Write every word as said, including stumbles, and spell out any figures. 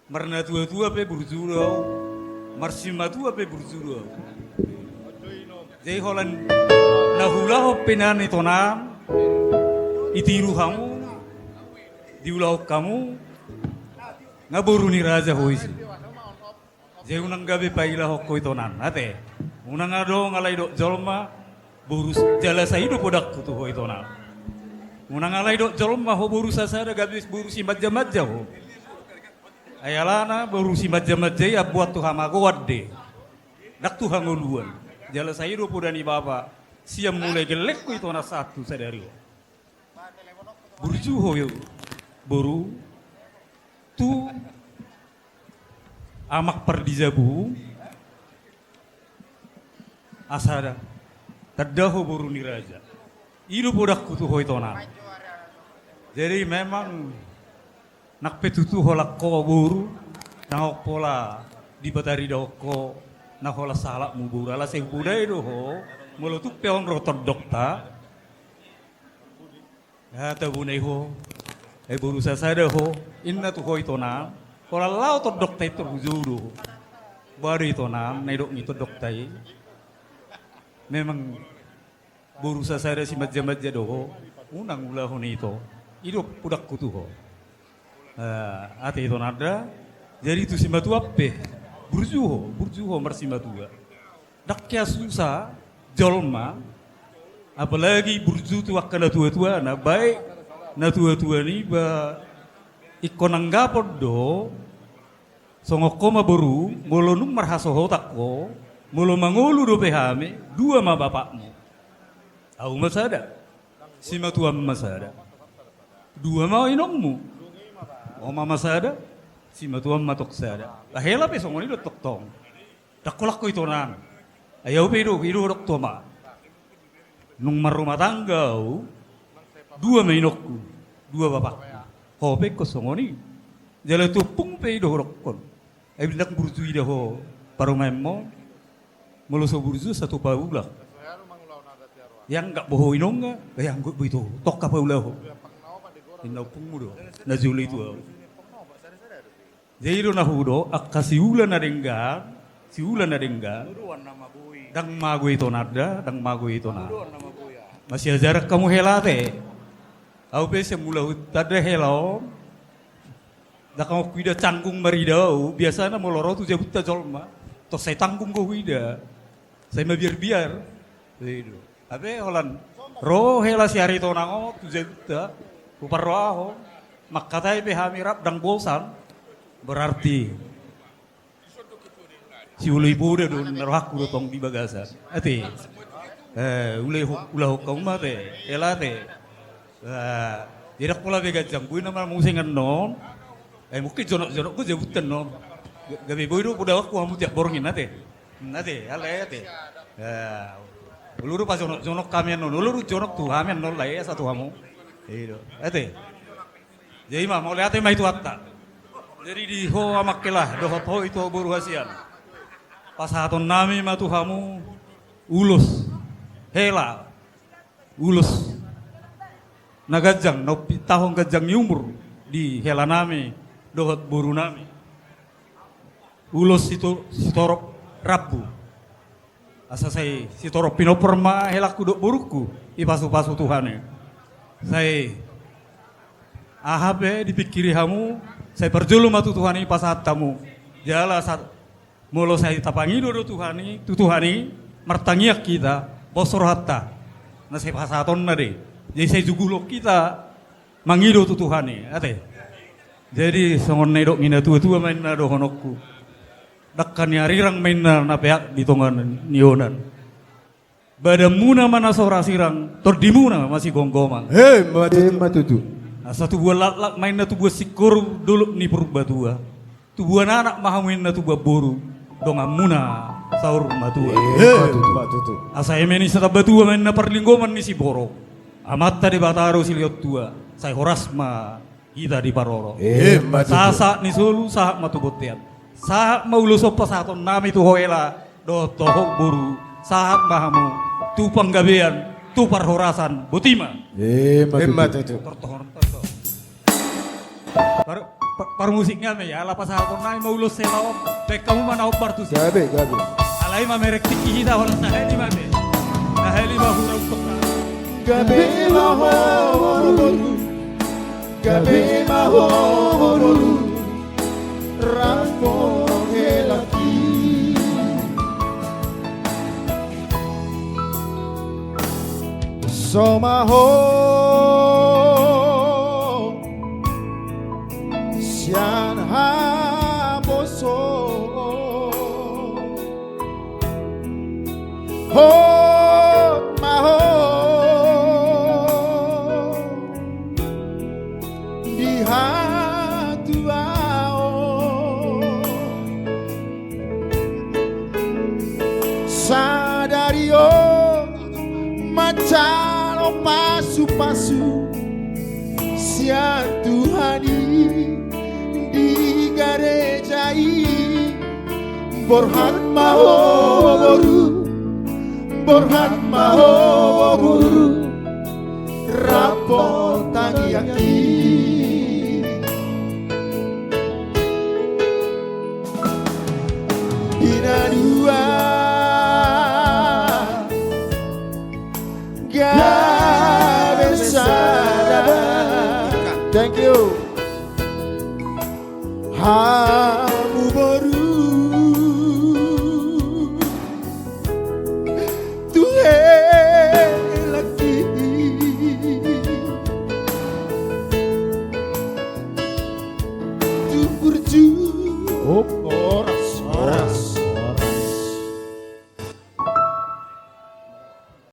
Marnatuatua pe burju do ahu, marsimatua pe burju do ahu. Jadi holan na huulahon pe nian i tonam, ditiru hamu, diulahon hamu, nga boru ni raja ho isi. Jadi unang gabe pailahon ho i tonam, ate. Unang adong alai didok jolma, boru s-, jala sai do podangku tu ho i tonam. Unang alai didok jolma ho boru sasada, gabe boru simanjamanja ho. Ai alana boru simanjamanja i amboan tu hamagoan do i, ndang tu hangoluan. Jala sai do poda ni bapa, sian mulai gellengku i tonam sahat tu sadari on. Burju ho i, boru, tu amak pardijabu, asa da-, tanda ho boru ni raja. I do podangku tu ho i tonam. Jadi memang nang pe tutu holan ho boru, nang pola dipataridahon ho, nang holan sahalakmu boru. Ala sai hupodai do ho, molo tung pe on ro tondongta, ah, tabona i ho, ai boru sasada ho, inna tu ho i tonam, holan laho tondongta i tor hujou do ho. Boha do i tonam, na didok ni tondongta i. Memang boru sasada simanjamanja do ho, unang ulahon ito. I do podangku tu ho. Ah, ate i tonam da, jadi tu simatua pe, burju ho, burju ho marsimatua. Ndang hea susa jolma, apalagi burju tu angka natuatuana, baen natuatuana i ba ingkon anggapon do, songon ho ma boru, molo nunga marhasohotan ho, molo mangolu dope hami, dua ma bapakmu. Ahu ma sada, simatuam ma sada. Dua ma inongmu. Oma ma sada, simatuam ma tong sada. Hela pe songon i do tongtong. Ndang holan ho i tonam. Ai ahu pe i do, i do hudok tu oma. Nunga marrumah tangga ahu, dua ma inongku, dua bapakku. Ho pe ingkon songon i. Jala tu ompung pe i do hudokkon. Ai ndang burju ida ho parumaenmon. Molo so burju satu paula. Ianggo boha inongna, ianggo boha ito, tongka paula ho. Inna ompungmu do, na jolo i tu ahu. Jadi i do na hudok, angka siula na denggan, siula na denggan. Ndang mago i tonam da, ndang mago i tonam. Masiajaran hamu hela ate. Ahu pe sian mula hutanda hela on. Ndang adong huida canggung marida ahu, biasana molo ro tu jabunta jolma, tong sai tanggung do huida. Sai mabiar-biar. Ido. Hape holan ro hela si Aritonang on tu jabunta, huparrohahon, mangkatai pe hami rap ndang bosan. Berarti siula i poda do na rohangku do tong di bagasan. Ate. Eh, ula ho-, ulahon hamu ma ate. Hela ate. Ah, jadi ndang pola be ganjang boi nama muse annon. Eh, mungkin jonok-jonok do jabunta annon. Ga-, gabe boi do podaonku hamu tiap borngin ate. Ate, alai ate. Ah, olo do pajonok-jonok hami annon. Olo do jonok tu hami annon, alai asa tu hamu. Ido. Ate. Jadi ma, mauliate ma i tu Tuhanta. Jadi di ho amang hela, dohot ho ito boru hasian. Pasahatonnami ma tu hamu ulos, hela, ulos na ganjang, na umpitahon ganjang ni umur di helanami dohot borunami. Ulos sito-, sitorop rambu. Asa sai sitorop pinompar ma helangku dohot borungku, dipasu-pasu Tuhan i. Sai aha pe dipingkiri hamu, sai parjolo ma tu Tuhan i pasahat hamu. Jala sa-, molo sai tapangido do Tuhan i, tu Tuhan i, martangiang hita, pos rohanta. Na sai pasahatonna do i. Jadi sai jugulhon hita mangido tu Tuhan i, ate. Jadi songon na nidok ni natua-tua ma inna dohononku. Dangka ni arirang ma inna na peak di tonga ni onan. Badanmuna ma na so ra sirang, tondimuna ma sigomgoman. Emma tutu. Asa tubuan laklak ma inna tubuan singkoru dolok ni Purbatua. Tubuan anak ma hamu inna tubuan boru, donganmuna saur matua. Emma tutu. Asa eme ni Satambatua ma inna parlinggoman ni siborok. Amanta Debata do silehon tua, sai horas ma hita diparorot. Emma tutu. Sahat ni solu, sahat ma tu bontean. Sahat ma ulos on pasahatonnami tu ho hela, dohot ho boru, sahat ma hamu tu panggabean, tu parhorasan, botima. Emma tutu. Emma tutu. Tortohon, tortohon. Baru. Pa-, parmusikna ma i, ala pasahaton nami ma ulos sela on. Baen hamu ma na hombar tusi. Gabe, gabe. Alai mamereng tingki hita holan sahali ma be. Sahali ma hurang kota. Gabe ma ho boru. Gabe ma ho boru. Rap ma ho helangki. So ma ho sian haposo. Hot ma ho di hatuaon. Sadari on manjalo pasupasu sian Tuhan i di gareja i. Borhat ma ho boru, borhat ma ho boru. Rap ma ho tangiangki. Di na dua gabe sada. Thank you. Hau